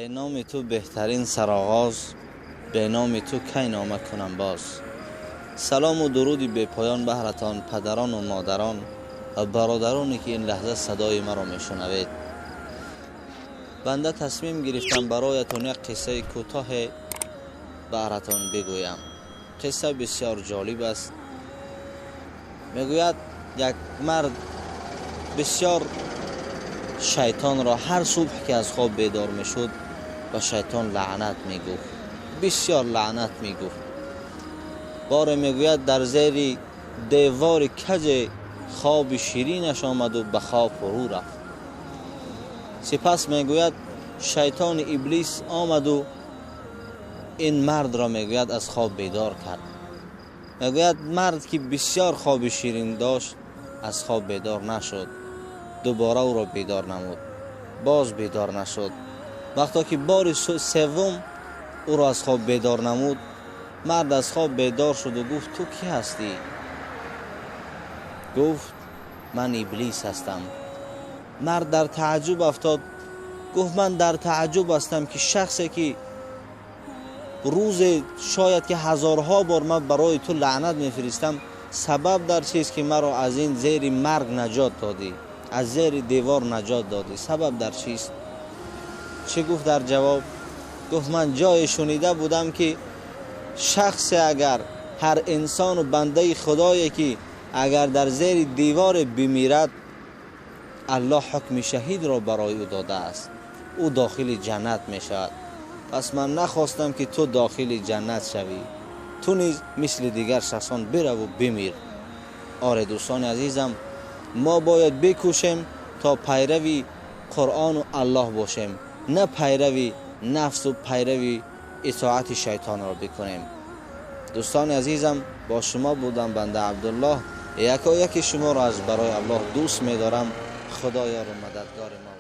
Бе номи ту беҳтарин сароғоз, бе номи ту кай нома кунам боз. Салому дуруди бепоён баҳратон, падарону модарон ва бародароне ки ин лаҳза садои маро мешунавед. Банда тасмим гирифтам бароятон як қиссаи кӯтоҳе баҳратон бигӯям. Қисса бисёр ҷолиб аст. Мегӯяд, як мард бисёр шайтонро ҳар субҳ ки аз хоб бедор мешуд, ба шайтон лаънат мегуфт, бисёр лаънат мегуфт. Боре, мегӯяд, дар зери девори каҷе хоби ширинаш омаду ба хоб фурӯ рафт. Сипас, мегӯяд, шайтони иблис омаду ин мардро, мегӯяд, аз хоб бедор кард. Мегӯяд, мард ки бисёр хоби ширин дошт, аз хоб бедор нашуд. Дубора ӯро бедор намуд, боз бедор нашуд. Вақто ки бори севум ӯро аз хоб бедор намуд, мард аз хоб бедор шуду гуфт: «Ту кӣ ҳастӣ?» Гуфт: «Ман иблис ҳастам». Мард дар тааҷҷуб афтод, гуфт: «Ман дар тааҷҷуб ҳастам, ки шахсе ки рӯзе шояд ки ҳазорҳо бор ман барои ту лаънат мефиристам, сабаб дар чист ки маро аз ин зери марг наҷот додӣ, аз зери девор наҷот додӣ? Сабаб дар чист?» Чӣ гуфт дар ҷавоб? Гуфт: «Ман ҷое шунида будам, ки шахсе, агар ҳар инсону бандаи худое ки агар дар зери деворе бимирад, Аллоҳ ҳукми шаҳидро барои ӯ додааст, ӯ дохили ҷаннат мешавад. Пас ман нахостам, ки ту дохили ҷаннат шавӣ, ту низ мисли дигар шахсон бираву бимир». Оре, дӯстони азизам, мо бояд бикӯшем, то пайрави Қуръону Аллоҳ бошем, на пайрави нафсу пайрави итоати шайтонро бикунем. Дӯстони азизам, бо шумо будам банда Абдуллоҳ. Якояки шуморо аз барои Аллоҳ дӯст медорам. Худо ёру мададгори мо.